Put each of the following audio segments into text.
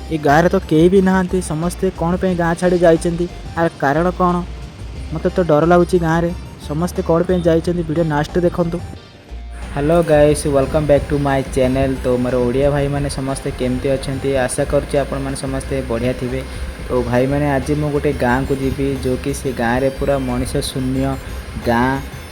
ଏ ଗାଁରେ ତ କେହି ବି ନାହାନ୍ତି। ସମସ୍ତେ କ'ଣ ପାଇଁ ଗାଁ ଛାଡ଼ି ଯାଇଛନ୍ତି? ଆର କାରଣ କ'ଣ? ମୋତେ ତ ଡର ଲାଗୁଛି। ଗାଁରେ ସମସ୍ତେ କ'ଣ ପାଇଁ ଯାଇଛନ୍ତି? ଭିଡ଼ିଓ ଲାଷ୍ଟ ଦେଖନ୍ତୁ। Hello guys, welcome back to my channel. ତ ମୋର ଓଡ଼ିଆ ଭାଇମାନେ ସମସ୍ତେ କେମିତି ଅଛନ୍ତି? ଆଶା କରୁଛି ଆପଣମାନେ ସମସ୍ତେ ବଢ଼ିଆ ଥିବେ। ତ ଭାଇମାନେ, ଆଜି ମୁଁ ଗୋଟେ ଗାଁକୁ ଯିବି, ଯେଉଁକି ସେ ଗାଁରେ ପୁରା ମଣିଷ ଶୂନ୍ୟ ଗାଁ।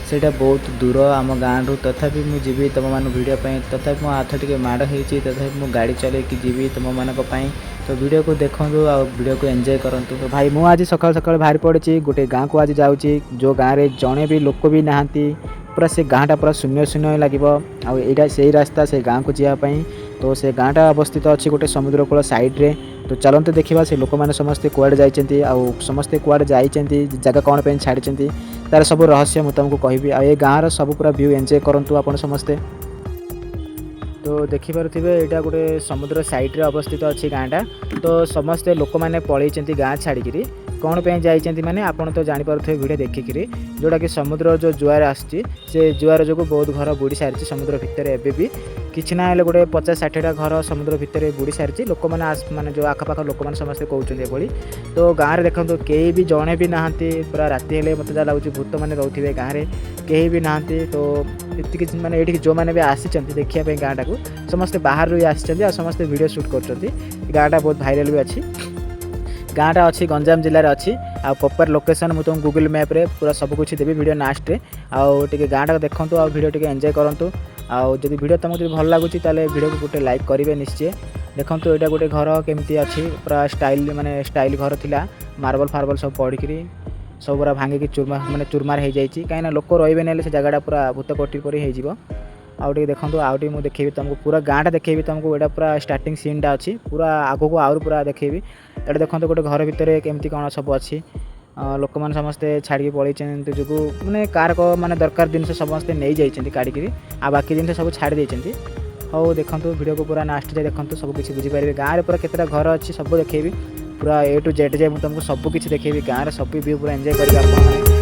ସେଇଟା ବହୁତ ଦୂର ଆମ ଗାଁଠୁ। ତଥାପି ମୁଁ ଯିବି ତୁମମାନଙ୍କୁ ଭିଡ଼ିଓ ପାଇଁ। ତଥାପି ମୋ ହାତ ଟିକେ ମାଡ଼ ହେଇଛି, ତଥାପି ମୁଁ ଗାଡ଼ି ଚଲେଇକି ଯିବି ତୁମମାନଙ୍କ ପାଇଁ। ତ ଭିଡ଼ିଓକୁ ଦେଖନ୍ତୁ ଆଉ ଭିଡ଼ିଓକୁ ଏନ୍ଜୟ କରନ୍ତୁ। ତ ଭାଇ, ମୁଁ ଆଜି ସକାଳୁ ସକାଳୁ ବାହାରି ପଡ଼ିଛି, ଗୋଟେ ଗାଁକୁ ଆଜି ଯାଉଛି, ଯେଉଁ ଗାଁରେ ଜଣେ ବି ଲୋକ ବି ନାହାନ୍ତି। ପୁରା ସେ ଗାଁଟା ପୁରା ଶୂନ୍ୟ ଶୂନ୍ୟ ଲାଗିବ। ଆଉ ଏଇଟା ସେଇ ରାସ୍ତା ସେ ଗାଁକୁ ଯିବା ପାଇଁ। ତ ସେ ଗାଁଟା ଅବସ୍ଥିତ ଅଛି ଗୋଟେ ସମୁଦ୍ର କୂଳ ସାଇଡ଼୍ରେ। ତ ଚାଲନ୍ତୁ ଦେଖିବା ସେ ଲୋକମାନେ ସମସ୍ତେ କୁଆଡ଼େ ଯାଇଛନ୍ତି, ଆଉ ସମସ୍ତେ କୁଆଡ଼େ ଯାଇଛନ୍ତି, ଜାଗା କ'ଣ ପାଇଁ ଛାଡ଼ିଛନ୍ତି, ତାର ସବୁ ରହସ୍ୟ ମୁଁ ତୁମକୁ କହିବି। ଆଉ ଏ ଗାଁର ସବୁ ପୁରା ଭ୍ୟୁ ଏନ୍ଜୟ କରନ୍ତୁ ଆପଣ ସମସ୍ତେ। ତ ଦେଖିପାରୁଥିବେ, ଏଇଟା ଗୋଟେ ସମୁଦ୍ର ସାଇଡ଼୍ରେ ଅବସ୍ଥିତ ଅଛି ଗାଁଟା। ତ ସମସ୍ତେ ଲୋକମାନେ ପଳେଇଛନ୍ତି ଗାଁ ଛାଡ଼ିକିରି। କ'ଣ ପାଇଁ ଯାଇଛନ୍ତି ମାନେ ଆପଣ ତ ଜାଣିପାରୁଥିବେ ଭିଡ଼ିଓ ଦେଖିକିରି, ଯେଉଁଟାକି ସମୁଦ୍ର ଯେଉଁ ଜୁଆର ଆସୁଛି, ସେ ଜୁଆର ଯୋଗୁଁ ବହୁତ ଘର ବୁଡ଼ି ସାରିଛି ସମୁଦ୍ର ଭିତରେ। ଏବେ ବି କିଛି ନା ହେଲେ ଗୋଟେ 50-60ଟା ଘର ସମୁଦ୍ର ଭିତରେ ବୁଡ଼ି ସାରିଛି। ଲୋକମାନେ ମାନେ ଯେଉଁ ଆଖପାଖ ଲୋକମାନେ ସମସ୍ତେ କହୁଛନ୍ତି ଏଭଳି। ତ ଗାଁରେ ଦେଖନ୍ତୁ, କେହି ବି ଜଣେ ବି ନାହାନ୍ତି। ପୁରା ରାତି ହେଲେ ମୋତେ ଯାହା ଲାଗୁଛି ଭୂତମାନେ ରହୁଥିବେ ଗାଁରେ। କେହି ବି ନାହାନ୍ତି। ତ ଏତିକି ମାନେ ଏଇଠିକି ଯେଉଁମାନେ ବି ଆସିଛନ୍ତି ଦେଖିବା ପାଇଁ ଗାଁଟାକୁ, ସମସ୍ତେ ବାହାରୁ ବି ଆସିଛନ୍ତି ଆଉ ସମସ୍ତେ ଭିଡ଼ିଓ ସୁଟ୍ କରୁଛନ୍ତି। ଗାଁଟା ବହୁତ ଭାଇରାଲ୍ ବି ଅଛି। ଗାଁଟା ଅଛି ଗଞ୍ଜାମ ଜିଲ୍ଲାରେ ଅଛି। ଆଉ ପ୍ରପର୍ ଲୋକେସନ୍ ମୁଁ ତୁମକୁ ଗୁଗଲ୍ ମ୍ୟାପ୍ରେ ପୁରା ସବୁ କିଛି ଦେବି ଭିଡ଼ିଓ ଲାଷ୍ଟରେ। ଆଉ ଟିକେ ଗାଁଟାକୁ ଦେଖନ୍ତୁ ଆଉ ଭିଡ଼ିଓ ଟିକେ ଏନ୍ଜୟ କରନ୍ତୁ। ଆଉ ଯଦି ଭିଡ଼ିଓ ତୁମକୁ ଯଦି ଭଲ ଲାଗୁଛି, ତାହେଲେ ଭିଡ଼ିଓକୁ ଗୋଟେ ଲାଇକ୍ କରିବେ ନିଶ୍ଚୟ। ଦେଖନ୍ତୁ, ଏଇଟା ଗୋଟେ ଘର କେମିତି ଅଛି। ପୁରା ଷ୍ଟାଇଲ୍, ମାନେ ଷ୍ଟାଇଲ୍ ଘର ଥିଲା। ମାର୍ବଲ ଫାର୍ବଲ ସବୁ ପଡ଼ିକିରି ସବୁ ପୁରା ଭାଙ୍ଗିକି ଚୁରମା, ମାନେ ଚୁରମାର ହେଇଯାଇଛି। କାହିଁକିନା ଲୋକ ରହିବେନି ହେଲେ ସେ ଜାଗାଟା ପୁରା ଭୂତ କୋଠି ପରି ହେଇଯିବ। ଆଉ ଟିକେ ଦେଖନ୍ତୁ, ଆଉ ଟିକେ ମୁଁ ଦେଖେଇବି ତୁମକୁ, ପୁରା ଗାଁଟା ଦେଖେଇବି ତୁମକୁ। ଏଇଟା ପୁରା ଷ୍ଟାର୍ଟିଂ ସିନ୍ଟା ଅଛି। ପୁରା ଆଗକୁ ଆହୁରି ପୁରା ଦେଖେଇବି। ଏଇଟା ଦେଖନ୍ତୁ, ଗୋଟେ ଘର ଭିତରେ କେମିତି କ'ଣ ସବୁ ଅଛି। ଲୋକମାନେ ସମସ୍ତେ ଛାଡ଼ିକି ପଳେଇଛନ୍ତି ଯୋଗୁଁ ମାନେ କାହାର ମାନେ ଦରକାର ଜିନିଷ ସମସ୍ତେ ନେଇଯାଇଛନ୍ତି କାଢ଼ିକିରି, ଆଉ ବାକି ଜିନିଷ ସବୁ ଛାଡ଼ି ଦେଇଛନ୍ତି। ହଉ, ଦେଖନ୍ତୁ, ଭିଡ଼ିଓକୁ ପୁରା ଲାଷ୍ଟ ଯାଏ ଦେଖନ୍ତୁ, ସବୁ କିଛି ବୁଝିପାରିବେ। ଗାଁରେ ପୁରା କେତେଟା ଘର ଅଛି ସବୁ ଦେଖେଇବି। ପୁରା ଏ ଟୁ ଜେଡ଼୍ ଯାଏ ମୁଁ ତୁମକୁ ସବୁ କିଛି ଦେଖେଇବି। ଗାଁରେ ସବୁ ଭ୍ୟୁ ପୁରା ଏନ୍ଜୟ କରିବେ ଆପଣମାନେ।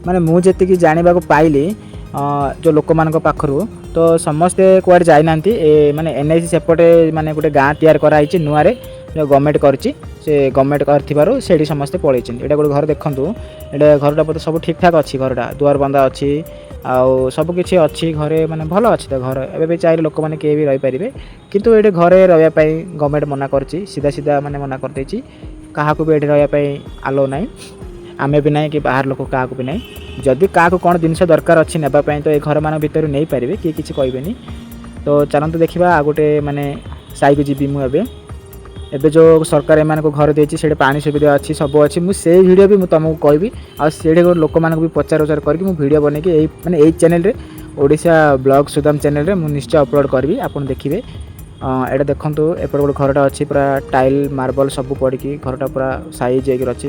ମାନେ ମୁଁ ଯେତିକି ଜାଣିବାକୁ ପାଇଲି ଯେଉଁ ଲୋକମାନଙ୍କ ପାଖରୁ, ତ ସମସ୍ତେ କୁଆଡ଼େ ଯାଇନାହାନ୍ତି। ଏ ମାନେ ଏନ୍ I C ସେପଟେ ମାନେ ଗୋଟେ ଗାଁ ତିଆରି କରାହେଇଛି ନୂଆରେ, ଯେଉଁ ଗଭର୍ଣ୍ଣମେଣ୍ଟ କରିଛି। ସେ ଗଭର୍ଣ୍ଣମେଣ୍ଟ କରିଥିବାରୁ ସେଇଠି ସମସ୍ତେ ପଳେଇଛନ୍ତି। ଏଇଟା ଗୋଟେ ଘର ଦେଖନ୍ତୁ। ଏଇଟା ଘରଟା ବୋଧେ ସବୁ ଠିକ୍ଠାକ୍ ଅଛି। ଘରଟା ଦୁଆର ବନ୍ଧା ଅଛି ଆଉ ସବୁ କିଛି ଅଛି ଘରେ। ମାନେ ଭଲ ଅଛି ତ ଘର। ଏବେ ବି ଚାହିଁଲେ ଲୋକମାନେ କେହି ବି ରହିପାରିବେ। କିନ୍ତୁ ଏଇଠି ଘରେ ରହିବା ପାଇଁ ଗଭର୍ଣ୍ଣମେଣ୍ଟ ମନା କରିଛି। ସିଧା ସିଧା ମାନେ ମନା କରିଦେଇଛି। କାହାକୁ ବି ଏଇଠି ରହିବା ପାଇଁ ଆଲାଉ ନାହିଁ। ଆମେ ବି ନାହିଁ କି ବାହାର ଲୋକ କାହାକୁ ବି ନାହିଁ। ଯଦି କାହାକୁ କ'ଣ ଜିନିଷ ଦରକାର ଅଛି ନେବା ପାଇଁ, ତ ଏ ଘରମାନଙ୍କ ଭିତରୁ ନେଇପାରିବେ, କିଏ କିଛି କହିବେନି। ତ ଚାଲନ୍ତୁ ଦେଖିବା, ଆଉ ଗୋଟେ ମାନେ ସାହିକୁ ଯିବି ମୁଁ ଏବେ। ଏବେ ଯେଉଁ ସରକାର ଏମାନଙ୍କୁ ଘର ଦେଇଛି, ସେଇଠି ପାଣି ସୁବିଧା ଅଛି, ସବୁ ଅଛି। ମୁଁ ସେଇ ଭିଡ଼ିଓ ବି ମୁଁ ତୁମକୁ କହିବି। ଆଉ ସେଇଠି ଗୋଟେ ଲୋକମାନଙ୍କୁ ବି ପଚାର ଉଚାର କରିକି ମୁଁ ଭିଡ଼ିଓ ବନେଇକି ଏଇ ମାନେ ଏଇ ଚ୍ୟାନେଲରେ, ଓଡ଼ିଶା ବ୍ଲଗ୍ ସୁଦାମ ଚ୍ୟାନେଲରେ ମୁଁ ନିଶ୍ଚୟ ଅପଲୋଡ଼ କରିବି, ଆପଣ ଦେଖିବେ। ଏଇଟା ଦେଖନ୍ତୁ, ଏପଟେ ଗୋଟେ ଘରଟା ଅଛି। ପୁରା ଟାଇଲ୍ ମାର୍ବଲ ସବୁ ପଡ଼ିକି ଘରଟା ପୁରା ସାଇଜ୍ ହେଇକି ଅଛି।